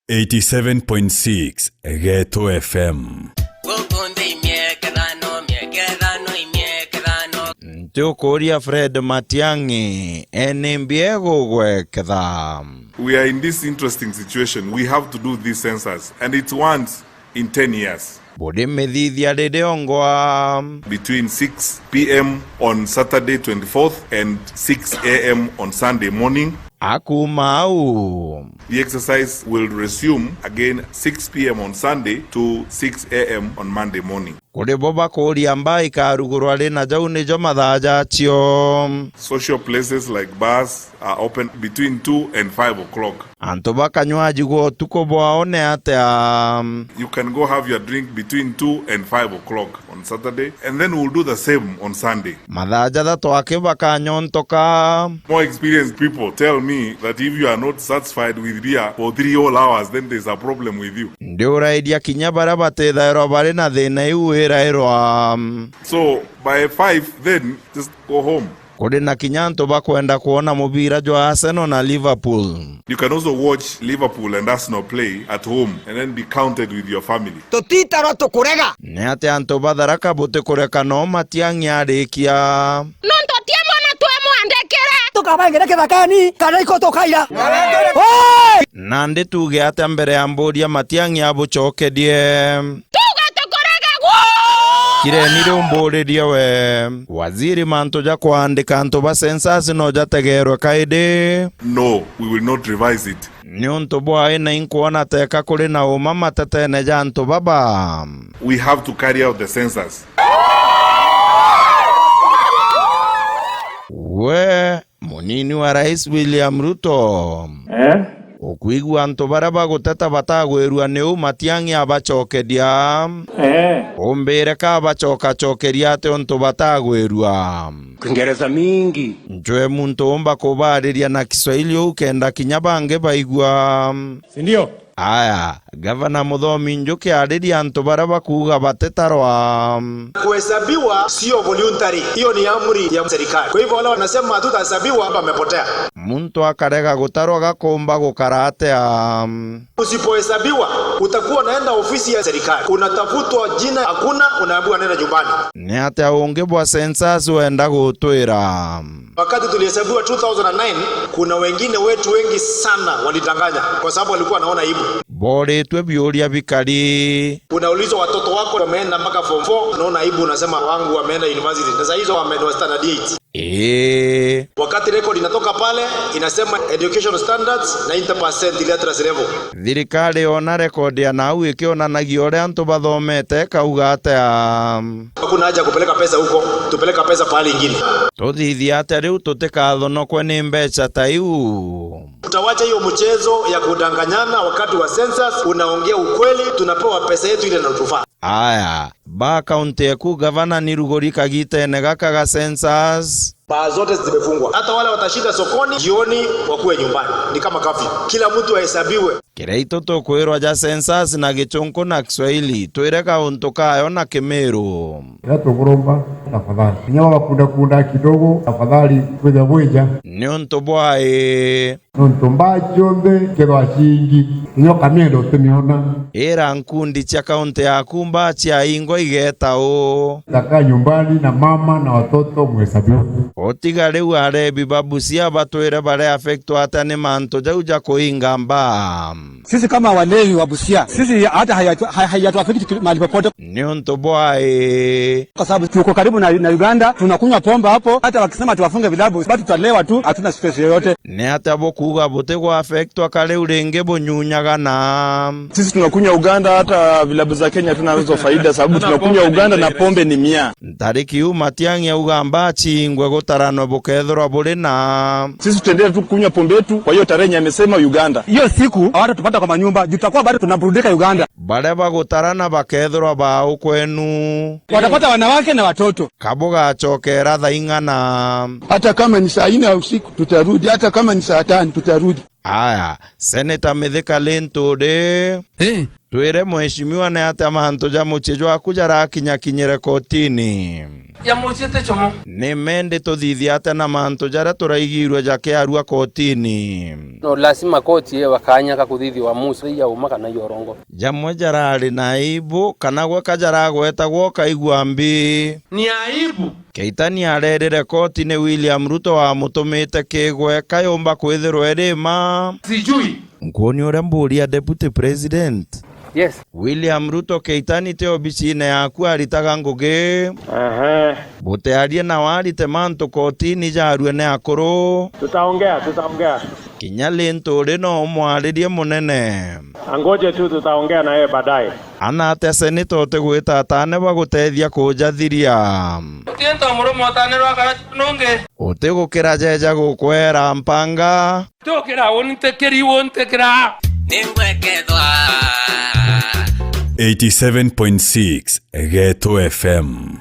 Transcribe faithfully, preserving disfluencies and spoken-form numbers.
Eighty-seven point six Geto F M. Guku nthi imiekethano, miekethano, imiekethano. Ntiukuria Fred Matiang'i, eni mbi egugweketha. We are in this interesting situation. We have to do this census, and it's once in ten years. Buri mithithia ririongwa. Between six p m on Saturday twenty-fourth and six a m on Sunday morning. Akuuma au. The exercise will resume again six p m on Sunday to six a m on Monday morning. Kuri bo bakuuria mbaa ikarugurwa ri, na jau nijo mathaa jacio. Social places like bars are open between two and five o'clock. Antu bakanywa jigwa utuku bwao ni atia? You can go have your drink between two and five o'clock on Saturday, and then we'll do the same on Sunday. Mathaa jathatu aki bakanyontoka. More experienced people tell me that if you are not satisfied with beer for three whole hours, then there's a problem with you. Ndiurairia kinya baria batithairwa bari na thina iu wirairwa. So, by five, then just go home. Kuri na kinya antu bakwenda kwona mubira jwa Arsenal na Liverpool. You can also watch Liverpool and Arsenal play at home and then be counted with your family. Tutitarwa tukurega. Ni atia antu ba Tharaka butikureka no Matiang'i arikia? Nontu ti amwe na twamwandikire. Tukabangire kithakani, kana iko tukaira. Oi! Nandi tuuge atia mbere ya mburia Matiang'i abucokerie? Tuuge tukurega gwo! Kireni riu mburirie we. Waziri, mantu ja kwandika antu ba census no jategerwe kairi? No, we will not revise it. Niuntu bwai na inkwona teka kuri na uma matetene ja antu baba. We have to carry out the census. We munini wa Rais William Ruto, eh? Ukwigua antu baria baguteta batagwirua ni u Matiang'i abacokeria? Eh. Umbire ka abacokacokeria ati untu batagwirua? Kiingereza mingi. Njwe muntu umba kubariria na Kiswahili uu kenda kinya bangi baigua. Si ndio? Aya, Gavana Muthomi Njuki ariria antu baria bakuuga batitarwa. Kuhesabiwa sio voluntary, hiyo ni amri ya serikali. Kwa hivyo wale wanasema hatutahesabiwa wamepotea. Muntu akarega gutarwa gakumba gukara atia? Usipohesabiwa, utakuwa unaenda ofisi ya serikali, unatafutwa, jina hakuna, unaambiwa nenda nyumbani. Ni atia ungi bwa census wenda gutwira? Wakati tulihesabiwa two thousand and nine, kuna wengine wetu wengi sana walidanganya kwa sababu walikuwa wanaona aibu. Boritwe biuria bikari. Unaulizwa watoto wako wameenda mpaka form four, unaona aibu, unasema, "Wangu wameenda university." Na saa hizo wameenda standard eight. Ee. Wakati record inatoka pale, inasema education standards ninety percent illiteracy level. Thirikari yona record ya nau ikionanagia uria antu bathomete, ikauga atia? Hakuna haja ya kupeleka pesa huko, tupeleka pesa pahali ingine. Tuthithie atia riu tutikathonokwe ni mbeca ta iu? Tutawacha hiyo mchezo ya kudanganyana wakati wa census, unaongea ukweli, tunapewa pesa yetu ile inatufaa. Aya, ba kaunti eku gavana ni ruguri kagitene gaka ga census. Baa zote zimefungwa. Hata wale watashinda sokoni, jioni wakuwe nyumbani. Ni kama curfew. Kila mtu ahesabiwe. Kiria itu tukwirwa ja census na Gichunku na Kiswahili, twire kauntu kayo na Kimiru. Ira tuburumba, tafadhali. Kinya wabakundakunda kidogo, tafadhali, kwija bwija. Niuntu bwai? Nontu mbaa cionthe ikethwa ciingi, kinya ukamienda utimiona. Ira nkundi cia kaunti yaku mbaa ciaingwa igeta u? Takaa nyumbani na mama na watoto muhesabiwe. Utiga riu arebi ba Busia batwire bare affectwa atia ni mantu jau ja kuinga mbaa? Sisi kama walevi wa Busia, sisi hata hayatu-, hay-, hayatuaffect mahali popote. Niuntu bwai? Kwa sababu tuko karibu na, na Uganda, tunakunywa pombe hapo, hata wakisema tuwafunge vilabu, bado tutalewa tu, hatuna stress yoyote. Ni atia bukuuga butigwa affectwa ka riu ringi bunyunyagana? Sisi tunakunywa Uganda, hata vilabu za Kenya hatuna nazo faida, sababu tunakunywa Uganda na pombe ni mia. Ntariki iu Matiang'i auga mbaa ciingwe gutaranwe bukethirwa buri na. Sisi tutaendelea tu kunywa pombe yetu, kwa hiyo tarehe yenye amesema Uganda. Hiyo siku hawatatupata kwa manyumba, juu tutakuwa bado tunaburudika Uganda. Baria bagutarana bakethirwa baa u kwenu. Watapata wanawake na watoto. Ka bugacokera thaa ing'ana? Hata kama ni saa nne ya usiku tutarudi, hata kama ni saa tano tutarudi. Aya, Senator Mithika Linturi. Eh. Twire mheshimiwa, ni atia mantu ja mucii jwaku jarakinyakinyire kotini? ya mucii ti chomo. Ni mendi tuthithia atia na mantu jaria turaigirue jakiarua kotini? No lazima koti iwe kanya ga kuthithia uamuzi ya uma kana ya urongo. Jamwe jarari na aibu, kana gwe ka jaragwetagwa ukaigua mbi. Ni aibu. Keitani arerire koti ni William Ruto wamutumite kigwe kayumba kwithirwa iri ma. Sijui. Nkwoni uria mburia Deputy President. Yes. William Ruto, Keitani ti obicine yaku aritaga ngugi. Aha. Butiarie na warite mantu kotini jarue ni akuru. Tutaongea, tutaongea. Kinya Linturi no umwaririe munene. Angoje tu, tutaongea na yeye baadaye. Ana atia seneta utigwita atane bagutethia kujathiria? Uti nto murume utane rwa kana nungi. Utigukira jeja gukwera mpanga. Tukira untikiri untikira. Ningwekethwa. Eighty-seven point six Geto F M.